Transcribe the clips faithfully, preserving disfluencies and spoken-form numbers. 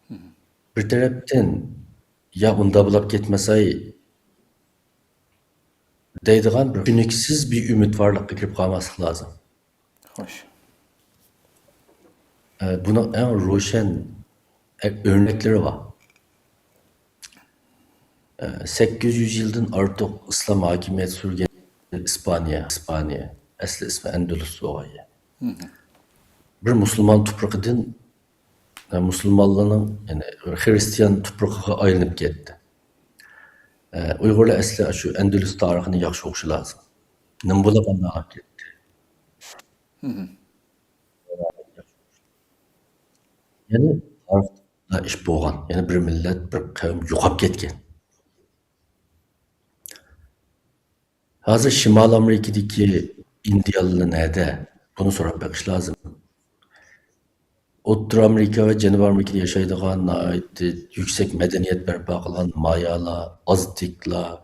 بىر تەرەپتىن، يا ئۇنداق بولاپ كەتمەسەي دەيدىغان بىر چۈشىنىكسىز بىر ئۈمىدۋارلىققا كىرىپ قالماسلىق لازىم. خوش. ئە، بۇنىڭ ئەڭ روشەن، ئە، ئۆرنەكلىرى بار. ئە، سەككىز يۈز يىلدىن ئارتۇق ئىسلام ھاكىمىيەت سۈرگەن ئىسپانىيە، ئىسپانىيە، ئەسلى ئىسمى ئەندۇلۇس بولغان يەر. بىر مۇسۇلمان تۇپرىقىدىن، ئە، مۇسۇلمانلارنىڭ، يەنى خىرىستىيان تۇپرىقىغا ئايلىنىپ كەتتى. ئە، ئۇيغۇرلار ئەسلى شۇ ئەندۇلۇس تارىخىنى ياخشى ئوقۇشى لازىم. نېمە بولاپ ئانداق بولۇپ كەتتى؟ يەنى تارىختا ئىش بولغان، يەنى بىر مىللەت، بىر قەۋم يوقاپ كەتكەن. ھازىر شىمالىي ئامېرىكىدىكى ئىندىيانلار نەدە؟ بۇنى سوراپ بېقىش لازىم. ئوتتۇرا ئامېرىكا ۋە جەنۇبىي ئامېرىكىدا ياشايدىغان ناھايىتى يۈكسەك مەدەنىيەت بەرپا قىلغان مايالار، ئازتېكلار،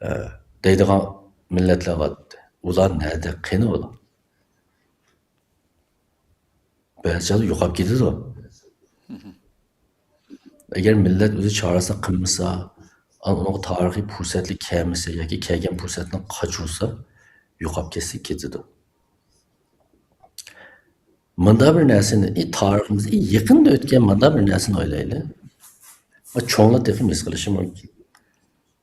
ئە، دەيدىغان مىللەتلەر بار. ئۇلار نەدە؟ قېنى ئۇلار؟ بەزى چاغدا يوقاپ كېتىدۇ. ئەگەر مىللەت ئۆزى چارىسىنى قىلمىسا، ئان-، ئۇنىڭغا تارىخىي پۇرسەتلىك كەلمىسە ياكى كەلگەن پۇرسەتنى قاچۇرسا، يوقاپ كەتسە كېتىدۇ. مۇنداق بىر نەرسىنى، ئى، تارىخىمىزدا، ئى، يېقىندا ئۆتكەن مۇنداق بىر نەرسىنى ئويلايلى. ۋە چوڭلار تېخىمۇ ھېس قىلىشى مۇمكىن.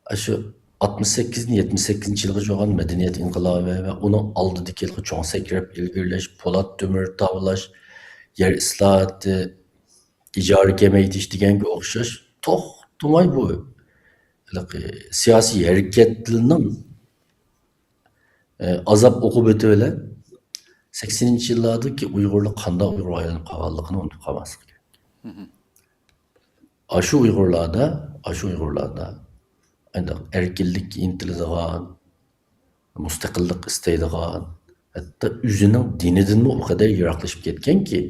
ئاشۇ ئاتمىش سەككىزدىن يەتمىش سەككىزىنچى يىلغىچە بولغان مەدەنىيەت ئىنقىلابى ۋە ئۇنىڭ ئالدىدىكى ھېلىقى چوڭ سەكرەپ ئىلگىرىلەش، پولات تۆمۈر تاۋلاش، يەر ئىسلاھاتى، ئىجارە كېمەيتىش دېگەنگە ئوخشاش توختىماي بۇ ھېلىقى سىياسىي ھەرىكەتلىرىنىڭ، ئە، ئازاب ئوقۇبىتى بىلەن سەكسىنىنچى يىللاردىكى ئۇيغۇرلار قانداق ئۇيغۇرغا ئايلىنىپ قالغانلىقىنى ئۇنتۇپ قالماسلىق كېرەك. ئاشۇ ئۇيغۇرلاردا، ئاشۇ ئۇيغۇرلاردا ئانداق ئەركىنلىككە ئىنتىلىدىغان، مۇستەقىللىق ئىستەيدىغان، ھەتتا ئۆزىنىڭ دىنىدىنمۇ ئۇ قەدەر يىراقلىشىپ كەتكەنكى،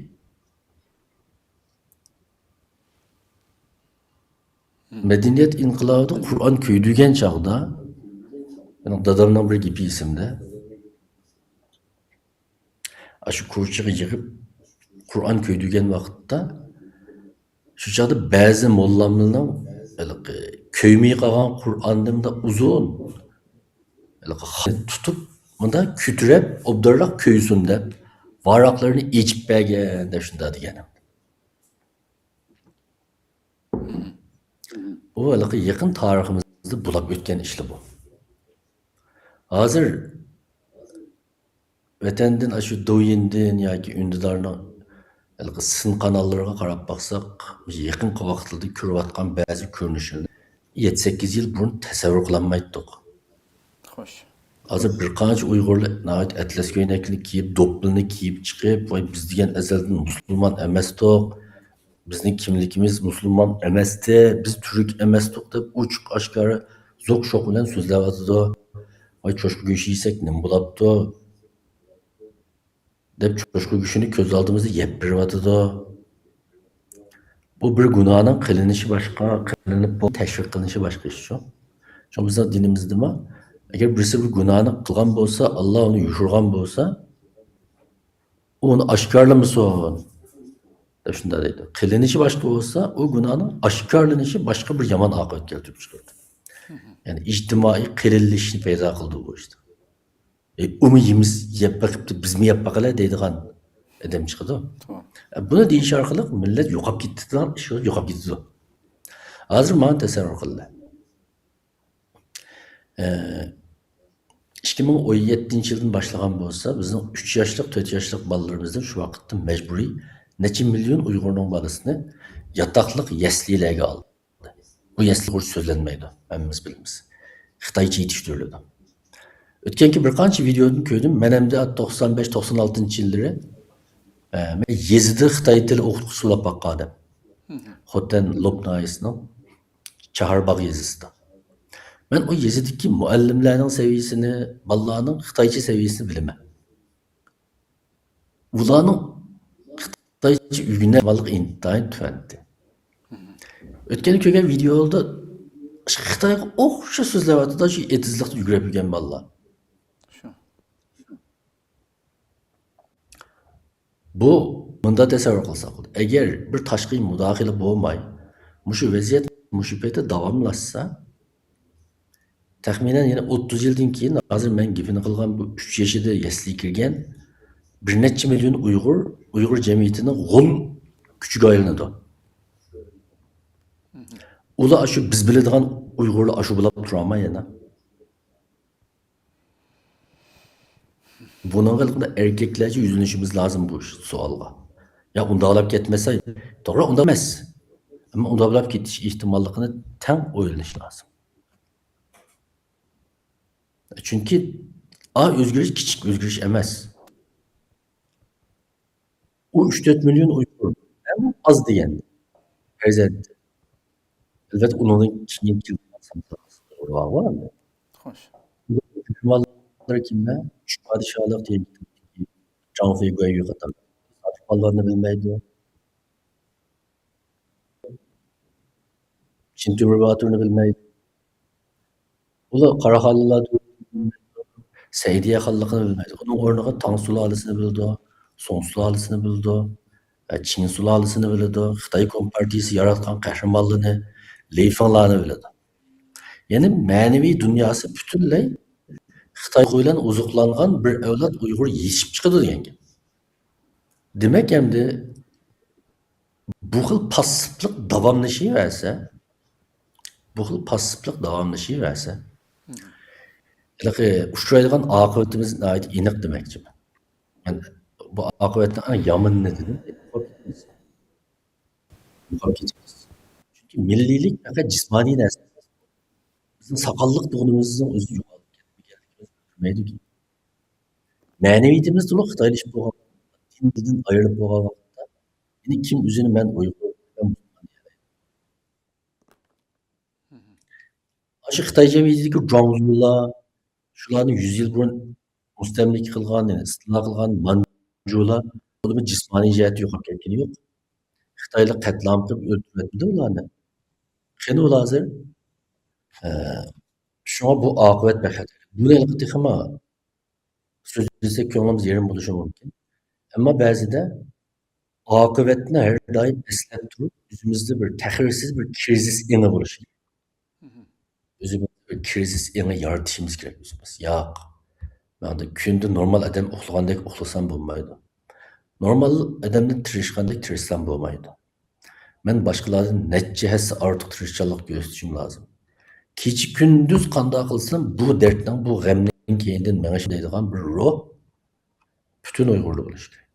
مەدەنىيەت ئىنقىلابىدا قۇرئان كۆيدۈرگەن چاغدا، مېنىڭ دادامنىڭ بىر گېپى ئېسىمدە. ئاشۇ كوچىغا يىغىپ، قۇرئان كۆيدۈرگەن ۋاقىتتا، شۇ چاغدا بەزى موللاملىنىڭ ھېلىقى كۆيمەي قالغان قۇرئاندىن مۇنداق ئۇزۇن، ھېلىقى خەت تۇتۇپ، مۇنداق كۆتۈرۈپ، ئوبدانراق كۆيسۇن دەپ، ۋاراقلىرىنى ئېچىپ بەرگەن دەپ شۇنداق دېگەن. بۇ ھېلىقى يېقىن تارىخىمىزدا بولاپ ئۆتكەن ئىشلار بۇ. ھازىر ۋەتەندىن، ئاشۇ دوۋيىندىن ياكى ئۈندىدارنىڭ ھېلىقى سىن قاناللىرىغا قاراپ باقساق، يېقىنقى ۋاقىتلاردا كۆرۈۋاتقان بەزى كۆرۈنۈشلەرنى يەتتە، سەككىز يىل بۇرۇن تەسەۋۋۇر قىلالمايتتۇق. خوش. ھازىر بىر قانچە ئۇيغۇرلار ناھايىتى ئەتلەس كۆينەكنى كىيىپ، دوپپىلىنى كىيىپ چىقىپ، ۋاي، بىز دېگەن ئەزەلدىن مۇسۇلمان ئەمەستۇق، بىزنىڭ كىملىكىمىز مۇسۇلمان ئەمەستى، بىز تۈرك ئەمەستۇق دەپ ئوچۇق ئاشكارا زوق شوق بىلەن سۆزلەۋاتىدۇ. ۋاي، چوشقا گۆشى يېسەك نېمە بولاپتۇ؟ دەپ چوشقا گۆشىنى كۆز ئالدىمىزدا يەپ بېرىۋاتىدۇ. بۇ بىر گۇناھنىڭ قىلىنىشى باشقا، قىلىنىپ بولۇپ تەشۋىق قىلىنىشى باشقا ئىش شۇ. شۇڭا بىزنىڭ دىنىمىزدىمۇ، ئەگەر بىرسى بىر گۇناھنى قىلغان بولسا، ئاللا ئۇنى يوشۇرغان بولسا، ئۇ ئۇنى ئاشكارىلىمىسۇن دەپ شۇنداق دەيدۇ. قىلىنىشى باشقا بولسا، ئۇ گۇناھنىڭ ئاشكارىلىنىشى باشقا بىر يامان ئاقىۋەت كەلتۈرۈپ چىقىرىدۇ. يەنى ئىجتىمائىي قېلىنلىشىشنى پەيدا قىلىدۇ بۇ ئىشتا. ئۇمۇ يېمىز يەپ بېقىپتۇ، بىزمۇ يەپ باقىلى دەيدىغان ئادەم چىقىدۇ. بۇنى دېيىش ئارقىلىق مىللەت يوقاپ كېتىدىغان ئىش يوقاپ كېتىدۇ. ھازىر مانا تەسەۋۋۇر قىلدى. ئىككى مىڭ ئون يەتتىنچى يىلدىن باشلىغان بولسا، بىزنىڭ ئۈچ ياشلىق، تۆت ياشلىق بالىلىرىمىزدىن شۇ ۋاقىتتا مەجبۇرىي نەچچە مىليون ئۇيغۇرنىڭ بالىسىنى ياتاقلىق يەسلىلەرگە ئالدى. بۇ يەسلى ئۇيغۇرچە سۆزلەنمەيدۇ، ھەممىمىز بىلىمىز. خىتايچە يېتىشتۈرۈلىدۇ. ئۆتكەنكى بىر قانچە ۋىدېودىن كۆردۈم. مەن ئەمدى توقسان بەش، توقسان ئالتىنچى يىللىرى، ئە، مەن يېزىدا خىتاي تىلى ئوقۇتقۇچىسى بولاپ باققان ئادەم. خوتەن لوپ ناھىيەسىنىڭ چاھارباغ يېزىسىدا. مەن ئۇ يېزىدىكى مۇئەللىملەرنىڭ سەۋىيەسىنى، بالىلارنىڭ خىتايچە سەۋىيەسىنى بىلىمەن. ئۇلارنىڭ خىتايچە ئۆگىنىۋالغانلىقى ئىنتايىن تۆۋەن ئىدى. ئۆتكەندە كۆرگەن ۋىدېيولاردا خىتايغا ئوخشاش سۆزلەۋاتىدۇ، شۇ ئېتىزلىقتا يۈگۈرۈپ يۈرگەن بالىلار. شۇ. بۇ مۇنداق تەسەۋۋۇر قىلساق بولىدۇ. ئەگەر بىر تاشقى مۇداخىلە بولماي، مۇشۇ ۋەزىيەت مۇشۇ پەيتتە داۋاملاشسا، تەخمىنەن يەنە ئوتتۇز يىلدىن كېيىن، ھازىر مەن گېپىنى قىلغان بۇ ئۈچ يېشىدا يەسلىگە كىرگەن بىر نەچچە مىليون ئۇيغۇر، ئۇيغۇر جەمئىيىتىنىڭ غول كۈچىگە ئايلىنىدۇ. ئۇلار ئاشۇ بىز بىلىدىغان ئۇيغۇرلار ئاشۇ بولاپ تۇرامدۇ يەنە؟ بۇنىڭغا ھېلىقىدا ئەركەكلەرچە يۈزلىنىشىمىز لازىم بۇ سوئالغا. يا ئۇنداقلاپ كەتمەسە، توغرا، ئۇنداق ئەمەس. ئەمما ئۇنداقلاپ كېتىش ئېھتىماللىقىنى تەڭ ئويلىنىش لازىم. چۈنكى ئا ئۆزگىرىش كىچىك ئۆزگىرىش ئەمەس. ئۇ ئۈچ تۆت مىليون ئۇيغۇر ئەڭ ئاز دېگەن پەرزەنت. ئەلۋەتتە، ئۇنىڭدىن كېيىن كېلىدىغان سانلار ئۇيغۇر بارغۇ ئەمدى. خوش. بۇ ئۆلۈم ئالىملىرى كىملەر؟ ئۈچ پادىشاھلىق دېگەن كىتابتىكى جاڭ فېيگۇي قاتارلىق سادىق بالىلارنى بىلمەيدۇ. چىن تۆمۈر باتۇرنى بىلمەيدۇ. ئۇلار قاراخانلىلار سەئىدىيە خانلىقىنى بىلمەيدۇ. ئۇنىڭ ئورنىغا تاڭ سۇلالىسىنى بىلىدۇ، سۇڭ سۇلالىسىنى بىلىدۇ، ۋە چىڭ سۇلالىسىنى بىلىدۇ. خىتاي كومپارتىيىسى ياراتقان قەھرىمانلىرىنى، لېي فېڭلارنى بىلىدۇ. يەنى مەنىۋى دۇنياسى پۈتۈنلەي خىتاي بىلەن ئوزۇقلانغان بىر ئەۋلاد ئۇيغۇر يېتىشىپ چىقىدۇ دېگەن گەپ. دېمەك، ئەمدى بۇ خىل پاسسىپلىق داۋاملىشىۋەرسە، بۇ خىل پاسسىپلىق داۋاملىشىۋەرسە، ھېلىقى ئۇچرايدىغان ئاقىۋىتىمىز ناھايىتى ئېنىق دېمەكچىمەن. مەن بۇ ئاقىۋەتنىڭ ئەڭ يامىنىنى دېدىم. يوقاپ كېتىمىز. يوقاپ كېتىمىز. چۈنكى مىللىيلىك پەقەت جىسمانىي نەرسە ئەمەس. بىزنىڭ ساقاللىق تۇغىنىمىزنىڭ ئۆزى يوقاپ كەتمىگەنلىكىمىز بىلدۈرمەيدۇكى. مەنىۋىيىتىمىز تولۇق خىتايلىشىپ بولغان، دىن دىندىن ئايرىلىپ بولغان ۋاقىتتا، يەنى كىم ئۆزىنى مەن ئۇيغۇر، مەن مۇسۇلمان دېيەلەيدۇ؟ ئاشۇ خىتاي جەمئىيىتىدىكى جۇاڭزۇلار، شۇلارنى يۈز يىل بۇرۇن مۇستەملىكە قىلغان، يەنى ئىستىلا قىلغان مانجۇلار، ئۇلارمۇ جىسمانىي جەھەتتە يوقاپ كەتكىنى يوق. خىتايلار قەتلىئام قىلىپ ئۆلتۈرۈۋەتمىدى ئۇلارنى. قېنى ئۇلار ھازىر؟ ھە، شۇڭا بۇ ئاقىۋەت بەك خەتەرلىك. بۇنى ھېلىقى تېخىمۇ سۆزلىسەك كۆڭلىمىز يېرىم بولۇشى مۇمكىن. ئەمما بەزىدە ئاقىۋەتنى ھەر دائىم ئەسلەپ تۇرۇپ، ئۆزىمىزدە بىر تەخىرسىز بىر كىرىزىس ئېڭى بولۇشى كېرەك. ئۆزىمىزدە بىر كىرىزىس ئېڭى يارىتىشىمىز كېرەك ئۆزىمىز. ياق، مەن كۈندە نورمال ئادەم ئۇخلىغاندەك ئۇخلىسام بولمايدۇ. نورمال ئادەمدىن تىرىشقاندەك تىرىشسام بولمايدۇ. مەن باشقىلاردىن نەچچە ھەسسە ئارتۇق تىرىشچانلىق كۆرسىتىشىم لازىم. كېچە كۈندۈز قانداق قىلسام، بۇ دەردنىڭ، بۇ غەمنىڭ كەينىدىن مېڭىش دەيدىغان بىر روھ پۈتۈن ئۇيغۇردا بولۇشى كېرەك.